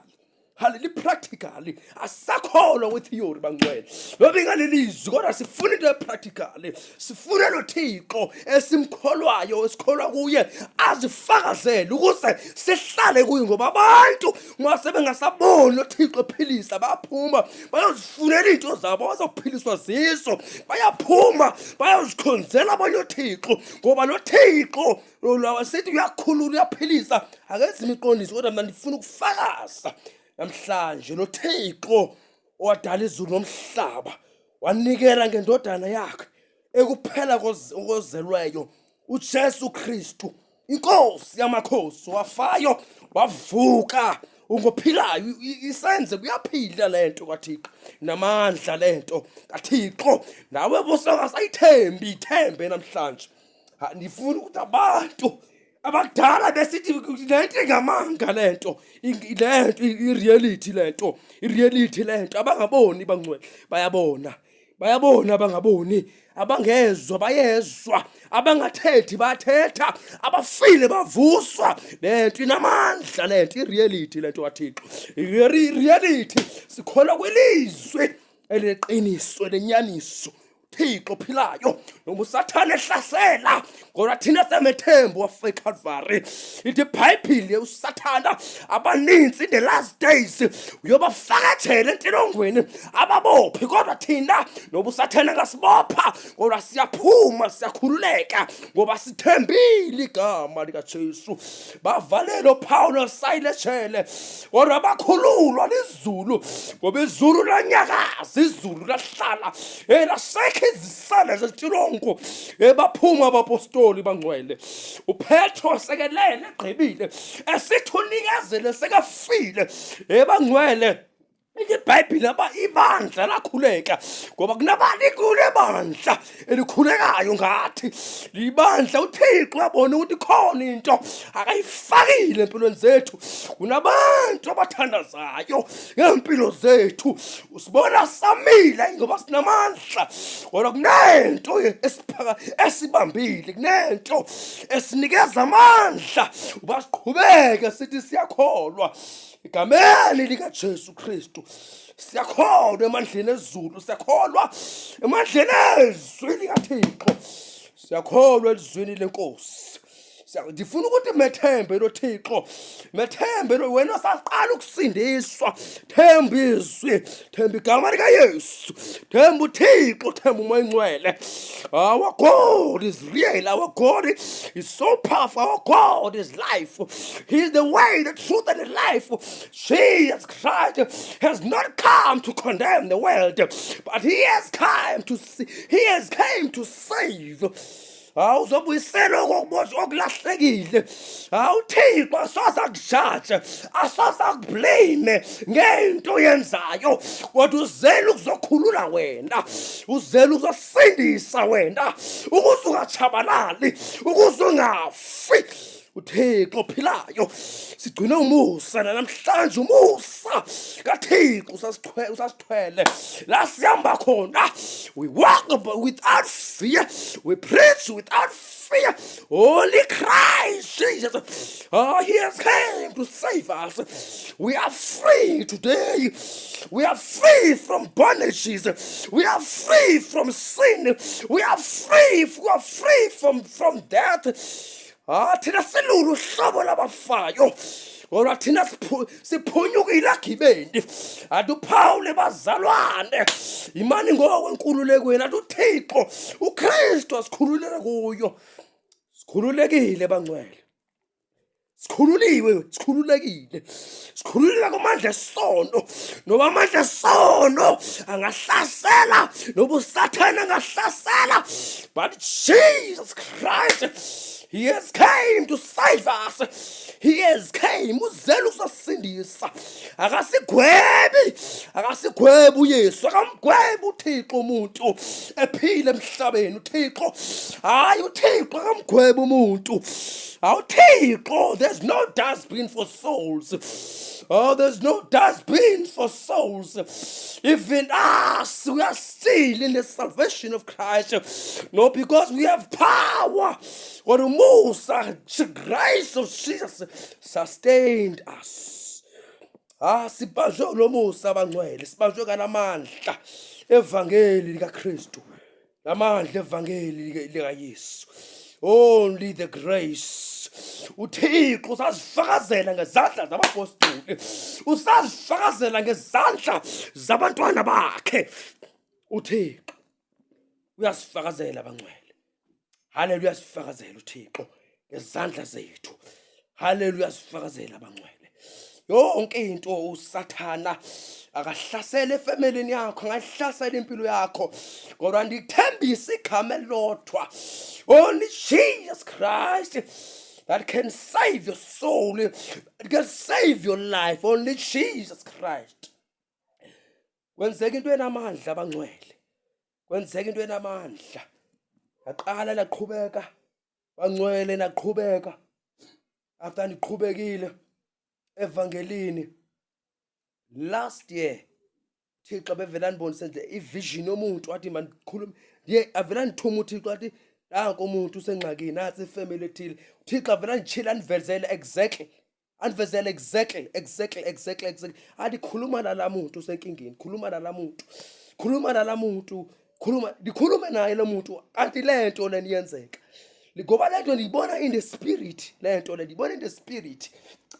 Hale lipractical. Asakholwa kwetheory bangcwele. Noba ingalelizwi kodwa sifuna into epractical. Sifuna lo Thixo esimkholwayo esikholwa kuye azifakazele ukuze sihlale kuye ngoba abantu uma sebengasaboni lo Thixo ephilisa bayaphuma bayozifunela izinto zabo bazophiliswa zizo bayaphuma bayozikhonzela abanye oThixo ngoba lo Thixo Lo sithi uyakhulula uyaphilisa akenzi imiqondiso kodwa mina ndifuna ukufakaza namhlanje lo Thixo owadala izulu nomhlaba wanikela ngendodana yakhe ekuphela kozelweyo uJesu Kristu inkosi yamakhosi wafayo wavuka ungophilayo isenze kuyaphila lento kaThixo namandla lento kaThixo nawe bosongasayithembi ithembe namhlanje ndifuna ukuthi abantu abakudala besithi le nto ingamanga le nto le nto i-reality le nto i-reality le nto abangaboni bangcwele bayabona bayabona abangaboni abangezwa bayezwa abangathethi bathetha abafile bavuswa le nto inamandla le nto i-reality le nto kathixo i-reality sikholwa kwilizwi elineqiniso lenyaniso Thixo philayo noma usathane ehlasela kodwa thina semethembu wafa eCalvary ithi iBhayibhile usathana abaninzi in the last days uyobafaka ejele entilongweni ababophi kodwa thina noba usathane angasibopha kodwa siyaphuma siyakhululeka ngoba sithembile igama likaJesu bavalele uPaul noSayile ejele kodwa bakhululwa lizulu ngoba izulu lanyakaza izulu lahlala hey lasekho izisele zetilongo hey baphuma abapostoli bangcwele uPetro sekelele egqibile esithi unikezele sekafile hey bangcwele IBhayibhile aba ibandla lakhuleka ngoba kunabantu kunebandla elikhulekayo ngathi libandla uThixo uyabona ukuthi khona into akayifakile empilweni zethu kunabantu abathandazayo ngempilo zethu usibona samile ngoba sinamandla kodwa kunento esiphaka esibambile kunento esinikeza amandla uba siqhubeke sithi siyakholwa egameni likaJesu Kristu siyakholwa emandleni ezulu siyakholwa emandleni ezwi likaThixo siyakholwa elizwini lenkosi ndifuna ukuthi methembe lo Thixo methembe lo wena osaqala ukusindiswa themba izwi themba igama likaYesu themba uThixo themba umoya ingcwele our God is real our God is so powerful our God is life he is the way the truth and the life Jesus Christ has not come to condemn the world but he has come to see, he has came to save Hawu uzobuyisela okuboshwa okulahlekile. Hawu Thixo asoze akujaje, asoze akublame ngento oyenzayo. Kodwa uzele ukuzokhulula wena. Uzele ukuzosindisa wena ukuze ungatshabalali, ukuze ungafi. uThixo ophilayo sigcine umusa namhlanje umusa kaThixo usasithwele la sihamba khona we walk without fear we preach without fear only Christ Jesus oh, he has came to save us we are free today we are free from bondages we are free from sin we are free we are free from death Ah thina silulu uhlobo labafayo ngoba thina siphunyukile agibeni athi uPaul bazalwane imani ngokwenkululekweni athi uThixo uKristu asikhululele kuyo sikhululekile bangcwele sikhululiwe sikhululekile sikhululeka kumandla esono noba amandla esono angahlasela noba usathane angahlasela but Jesus Christ. He has came to save us. He has came uzele ukusasindisa. Akasigwebi, akasigwebi uYesu, akamgwebi uThixo umuntu ephila emhlabeni uThixo. Hayi uThixo akamgwebi umuntu. AwuThixo, there's no dustbin for souls. Oh, there's no dustbin for souls. Even us, we are still in the salvation of Christ. No, because we have power. Kodwa umusa, the grace of Jesus sustained us. Ah, sibanjwe lo musa abangcwele, sibanjwe kalamandla evangeli likaKristu. Lamandla evangeli likaYesu. Only the grace. UThixo usazifakazela ngezandla zabapostoli. Usazifakazela ngezandla zabantwana bakhe. UThixo uyasifakazela abangcwele. Haleluya, sifakazela uThixo ngezandla zethu. Haleluya, sifakazela abangcwele. Yonke into uSathana akahlasela efemelini yakho, angahlasela impilo yakho. Kodwa ndikuthembisa igama elilodwa. Only Jesus Christ that can save your soul, that can save your life. Only Jesus Christ. Kwenzeka into enamandla abangcwele. Kwenzeka into enamandla. Yaqala laqhubeka bangcwele naqhubeka after ndiqhubekile evangelini last year Thixo bevela ndibonise nje ivision yomuntu wathi mandikhulume ndiye avela ndithuma uThixo wathi nanko umuntu usengxakini natsi ifamily ethile uThixo avela nditshila andivezele exactly andivezele exactly exactly exactly exactly athi khuluma nala muntu usenkingeni khuluma nala muntu khuluma nala muntu khuluma ndikhulume naye lo muntu kanti le nto le niyenzeka ngoba le nto ndiyibona in the spirit le nto le ndiyibona in the spirit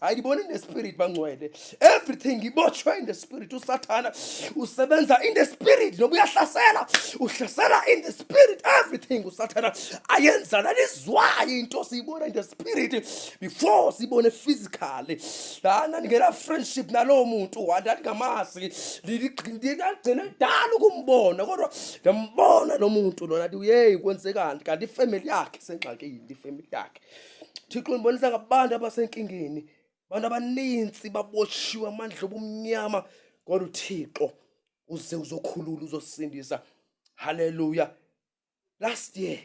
hayi ndibona in the spirit bangcwele everything ibotshwe in the spirit usathana usebenza in the spirit noba uyahlasela uhlasela in the spirit everything usathana ayenza lalizwayo into siyibona in the spirit before siyibone physically lana ndingena friendship nalowo muntu ndandingamazi ndingagcina kudala ukumbona kodwa ndambona lo muntu lona athi uyeyi kwenzekani kanti ifamily yakhe isengxakini ifamily yakhe Thixo ndibonisa ngabantu abasenkingeni abantu abaninzi baboshiwe amandla obumnyama kodwa uThixo uze uzokhulula uzosindisa haleluya last year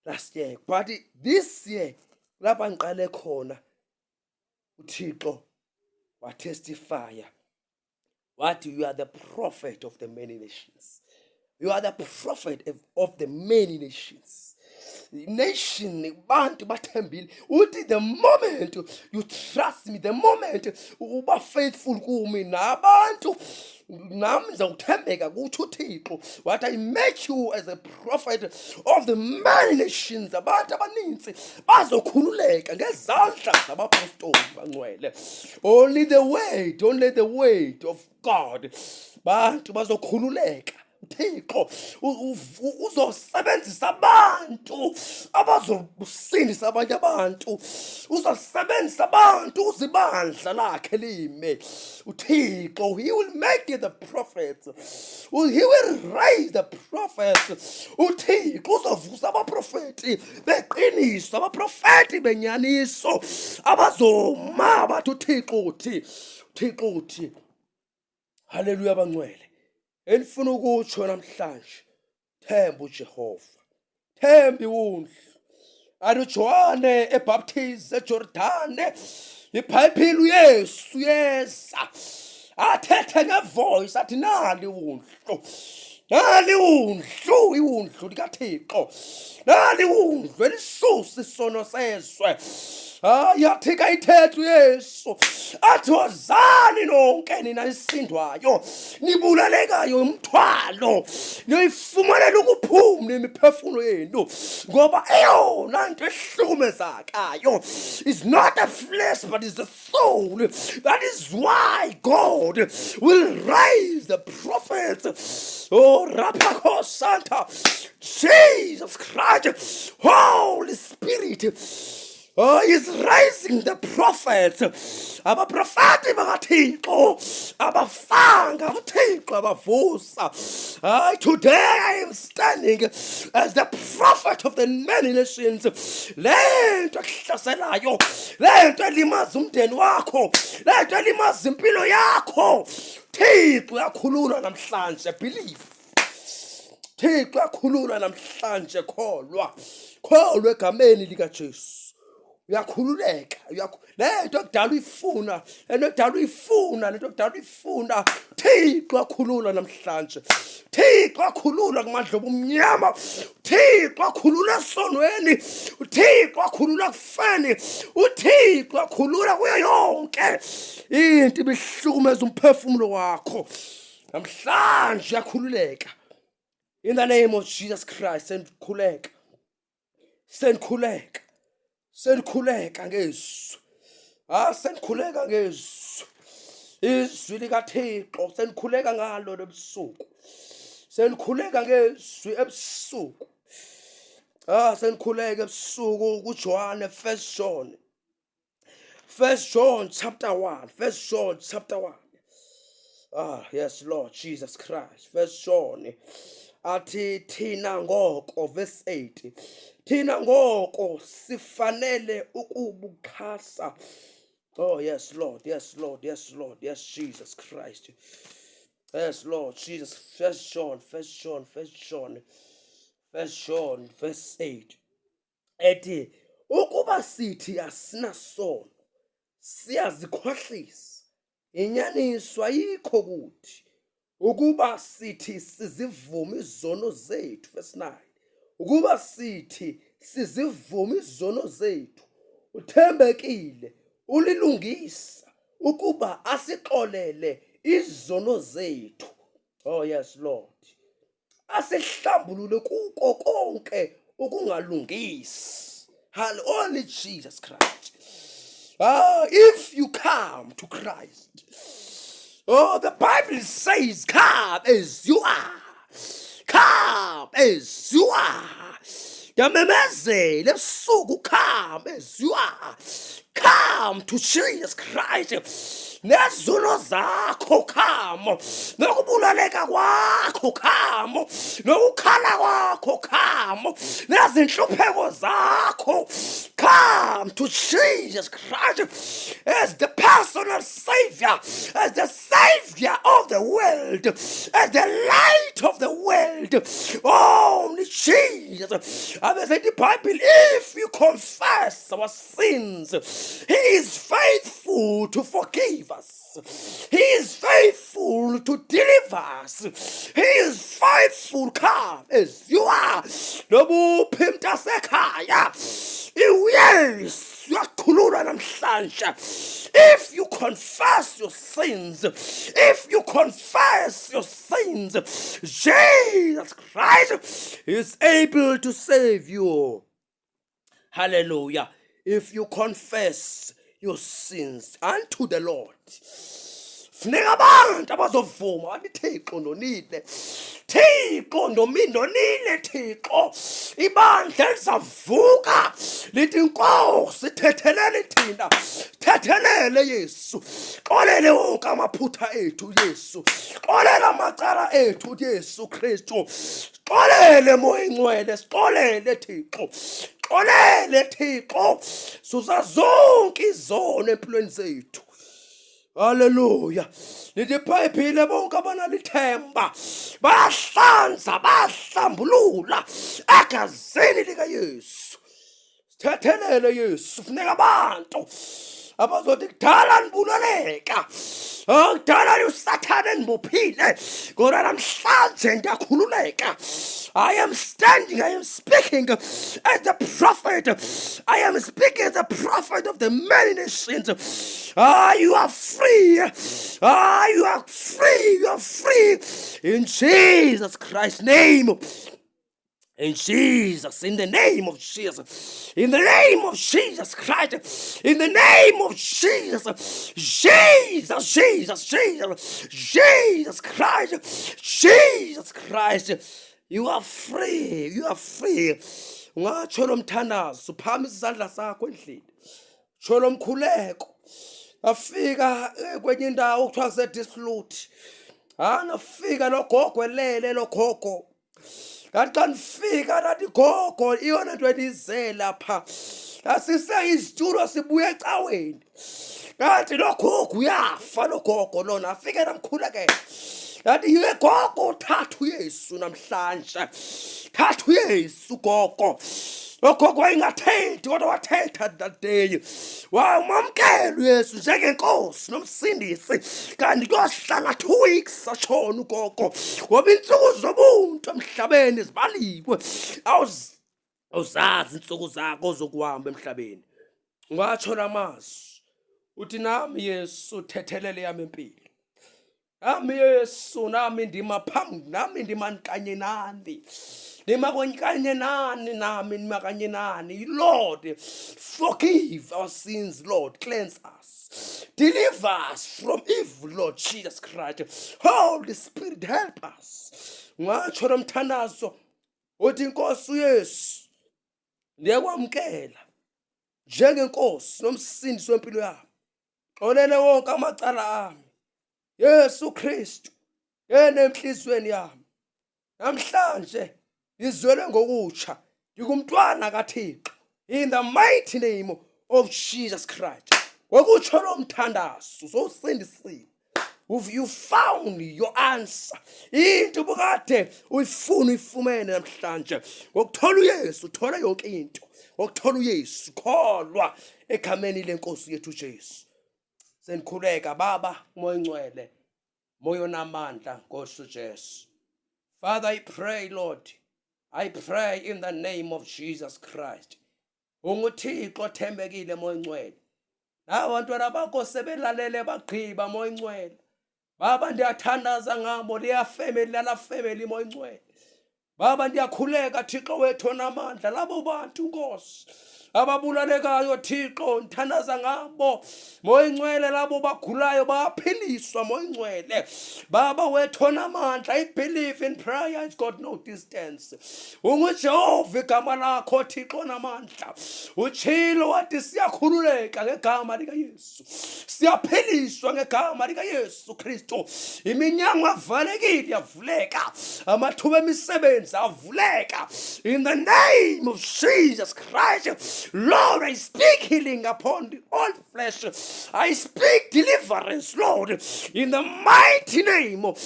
last year but this year lapha ngiqale khona uThixo watestifya wathi you are the prophet of the many nations you are the prophet of the many nations nation bantu bathembile uthi the moment you trust me the moment uba faithful kumi nabantu nami ngizawuthembeka kutsho uthixo wathi I make you as a prophet of the many nations abantu abaninzi bazokhululeka ngezandla zabapostoli bangcwele only the word only the word of God bantu bazokhululeka uThixo uzosebenzisa abantu abazosindisa abanye abantu uzosebenzisa abantu ukuze ibandla lakhe lime uThixo he will make the prophets he will raise the prophets uThixo uzovusa abaprofeti beqiniso abaprofeti benyaniso abazoma bathi uThixo uthi uThixo uthi haleluya bangcwele elifuna ukutsho namhlanje themba uJehova themba iwundlu athi uJohane ebaptize eJordane iBhayibhile uYesu yeza athethe ngevoice athi nali iwundlu nali iwundlu iwundlu likaThixo nali iwundlu elisusa isono sezwe hayi athi kayithethe uYesu athi wozani nonke nina nisindwayo nibulalekayo umthwalo niyoyifumanela ukuphumla imiphefumulo yenu ngoba eyona nto ehlukumezakayo is not a flesh but is the soul that is why God will raise the prophets oh rapako santa Jesus Christ Holy Spirit. Oh, he's raising the prophets. Abaprofeti bakaThixo abafanga uThixo abavusa. Hayi, today I am standing as the prophet of the many nations. Le nto ekuhlaselayo, le nto elimaza umndeni wakho, le nto elimaza impilo yakho. Thixo uyakhulula namhlanje, believe. Thixo uyakhulula namhlanje, kholwa. Kholwa egameni likaJesu. Uyakhululeka, le nto ekudala uyifuna, le nto ekudala uyifuna, le nto ekudala uyifuna. Thixo uyakhulula namhlanje. Thixo uyakhulula kumandla obumnyama. Thixo uyakhulula esonweni. Uthixo uyakhulula ekufeni. UThixo uyakhulula kuyo yonke into ibihlukumeza umphefumulo wakho. Namhlanje uyakhululeka. In the name of Jesus Christ, sendikhuleka. Sendikhuleka. Sendikhuleka ngezwi. Ah, sendikhuleka ngezwi. Izwi likaThixo sendikhuleka ngalo lobusuku. Sendikhuleka ngezwi ebusuku. Ah, sendikhuleka ebusuku kuJohane, First John. First John chapter 1. First John chapter 1. Ah, yes, Lord Jesus Christ. First John. Athi thina ngoko, verse 8. Thina ngoko sifanele ukubuxhasa. Oh, yes, Lord. Yes, Lord. Yes, Lord. Yes, Jesus Christ. Yes, Lord Jesus. First John, First John, First John. First John, verse 8. Ethi ukuba sithi asinasono siyazikhohlisa, inyaniso ayikho kuthi. Ukuba sithi sizivuma izono zethu, verse 9, ukuba sithi sizivuma izono zethu, uthembekile ulilungisa ukuba asixolele izono zethu. Oh yes, Lord. Asihlambulule kuko konke ukungalungisi. Only Jesus Christ. Ah, if you come to Christ, oh, the Bible says, come as you are. Come as you are. Ndiyamemezela ebusuku, come as you are. Come to Jesus Christ. Nezono zakho, come. Nokubulaleka kwakho, come. Nokukhala kwakho, come. Nezinhlupheko zakho, come to Jesus Christ as the personal savior, as the savior of the world, as the light of the world. Only Jesus. Abe the Bible, if you confess our sins, he is faithful to forgive us. He is faithful to deliver us. He is faithful. Come as you are. Nobuphi mntasekhaya. Yes, uyakhululwa namhlanje. If you confess your sins, if you confess your sins, Jesus Christ is able to save you. Hallelujah. If you confess your sins unto the Lord. Funeka abantu abazovuma bathi, Thixo, ndonile. Thixo, ndonile Thixo. Ibandla elizavuka lithi, Nkosi, thethelele thina. Thethelele Yesu. Xolele wonke amaphutha ethu Yesu. Xolela amacala ethu Yesu Kristu. Xolele Moya Ingcwele, sixolele Thixo. Xolele Thixo. Susa zonke izono empilweni zethu. Haleluya. Lithi iBhayibhile bonke abanalithemba bayahlanza, bayahlambulula egazini likaYesu. Sithethelele Yesu. Funeka abantu abazothi kudala nibulaleka, kudala usathane endibophile, kodwa namhlanje ndiyakhululeka. I am standing, I am speaking as the prophet. I am speaking as the prophet of the many nations. Ah, you are free. Ah, you are free. You are free. In Jesus Christ's name. In Jesus, in the name of Jesus, in the name of Jesus Christ, in the name of Jesus, Jesus, Jesus, Jesus, Jesus Christ, Jesus Christ, you are free, you are free. Ungatsho lo mthandazo, uphakamisa isandla sakho endlini, tsho lo mkhuleko. Afika kwenye indawo kuthiwa kuseDisluth. Hayi, nafika lo gogo elele, lo gogo. Ngathi xa ndifika, ndathi, "Gogo, iyona nto endize lapha, asise izitulo, sibuye ecaweni." Ngathi lo gogo uyafa, lo gogo lona. Afike namkhulekela, ngathi, "Ye gogo, thatha uYesu namhlanje, thatha uYesu, gogo." Lo gogo wayengathethi, kodwa wathetha that day, wamamkela uYesu njengenkosi nomsindisi. Kanti kuyohlala 2 weeks, ashona ugogo, ngoba iintsuku zobuntu emhlabeni zibaliwe. Awuzazi iintsuku zakho zokuhamba emhlabeni. Ungatsho lamazwi, uthi, "Nami Yesu, thethelele yami impilo. Nami Yesu, nami ndima phambi, nami ndima kanye nani, ndima kanye nani, nami ndima kanye nani. Lord, forgive our sins. Lord, cleanse us, deliver us from evil. Lord Jesus Christ, Holy Spirit, help us." Ungatsho lo mthandazo, uthi, "Inkosi uYesu, ndiyakwamkela njengenkosi nomsindisi wempilo yami. Xolele wonke amacala ami. Yesu Kristu, ngena enhliziyweni yami. Namhlanje ngizelwe ngokutsha, ngingumntwana kaThixo, in the mighty name of Jesus Christ." Ngokutsho lo mthandazo, sowusindisiwe. You found your answer. Into ubukade uyifuna uyifumene namhlanje. Ngokuthola uYesu, uthola yonke into. Ngokuthola uYesu, kholwa egameni lenkosi yethu Jesu. Senikhuleka, Baba, uMoya Ongcwele, Moya onamandla, Nkosi uJesu. Father, I pray, Lord. I pray in the name of Jesus Christ. UnguThixo othembekile, Moya Ongcwele. Nabantwana bakho sebelalele bagqiba, Moya Ongcwele. Baba, ndiyathandaza ngabo, leya family, lala family, Moya Ongcwele. Baba, ndiyakhuleka, Thixo wethu onamandla, labo bantu, Nkosi, ababulalekayo, Thixo, ndithandaza ngabo, Moya Ingcwele. Labo bagulayo bayaphiliswa, Moya Ingcwele. Baba wethu onamandla, I believe in prayer, it's got no distance. UnguJehova igama lakho, Thixo onamandla. Utshilo wathi siyakhululeka ngegama likaYesu, siyaphiliswa ngegama likaYesu Kristu. Iminyango avalekile yavuleka, amathuba emisebenzi avuleka, in the name of Jesus Christ. Lord, I speak healing upon the all flesh. I speak deliverance, Lord, in the mighty name of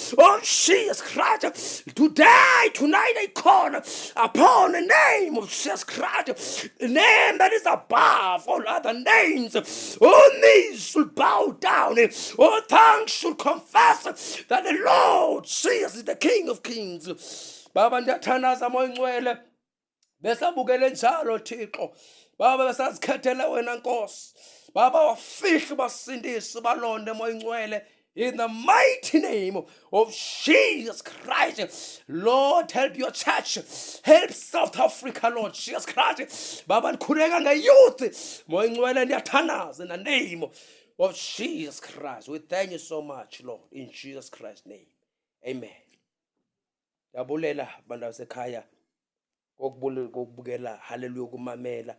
Jesus Christ. Today, tonight, I call upon the name of Jesus Christ, the name that is above all other names. All knees should bow down, all tongues should confess that the Lord Jesus is the King of Kings. Baba, ndiyathandaza, Moya Ngcwele, besabukele njalo, Thixo. Baba, besazikhethele wena, Nkosi. Baba, wafihle, basindise, balonde, Moya Ngcwele, in the mighty name of Jesus Christ. Lord, help your church. Help South Africa, Lord Jesus Christ. Baba, ndikhuleka nge-youth. Moya Ngcwele, ndiyathandaza in the name of Jesus Christ. We thank you so much, Lord, in Jesus Christ's name. Amen. Ndiyabulela, bantu basekhaya, ngokubukela, haleluya, ukumamela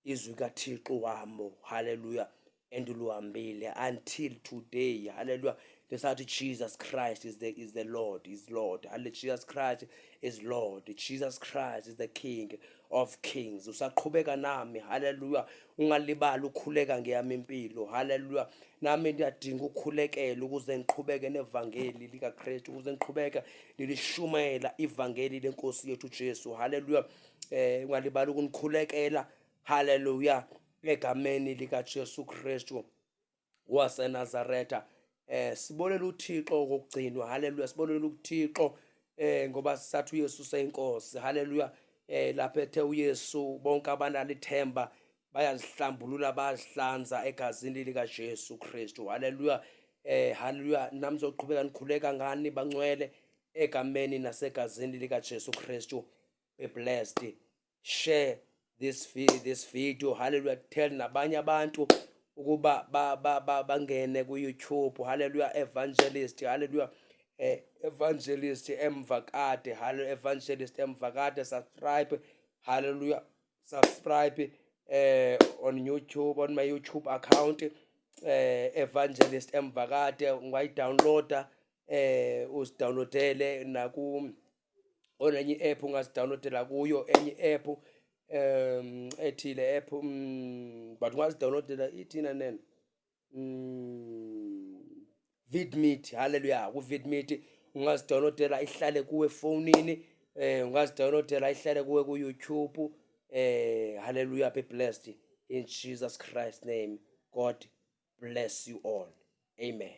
izwi kaThixo wami, haleluya, endiluhambile until today, haleluya. Ndisathi Jesus Christ is the Lord, is Lord. Hallelujah. Jesus Christ is Lord. Jesus Christ is the King of Kings. Usaqhubeka nami, haleluya. Ungalibali ukhuleka ngeyami impilo, haleluya. Nami ndiyadinga ukukhulekela ukuze ngiqhubeke nevangeli likaKristu, ukuze ngiqhubeke nilishumela ivangeli lenkosi yethu Jesu, haleluya. Ungalibali ukunikhulekela, haleluya, egameni likaJesu Kristu waseNazaretha. Sibolela uThixo ngokugcinwa, haleluya. Sibolela uThixo ngoba sisathi uYesu useyinkosi, haleluya. Lapha ethe uYesu bonke abanalithemba bayazihlambulula, bayazihlanza egazini likaJesu Kristu, haleluya. Haleluya, nami zoqhubeka nikhuleka ngani, bangcwele, egameni nasegazini likaJesu Kristu. Be blessed. Share this video, hallelujah. Tell nabanye abantu ukuba bangene ku YouTube, hallelujah, Evangelist, hallelujah, Evangelist Emvakade, hallelujah, Evangelist Emvakade. Subscribe. Hallelujah. Subscribe on YouTube, on my YouTube account, Evangelist Mvakade. Ungayidownloada, uzidownloadele naku onenye i-app, ungazidownloadela kuyo enye i-app ethile app, but ungazidownloadela ithina nene Vidmate. Hallelujah. Ku-Vidmate ungazidownloadela ihlale kuwe efonini, ungazidownloadela ihlale kuwe ku-YouTube. Hallelujah. Be blessed in Jesus Christ's name. God bless you all. Amen.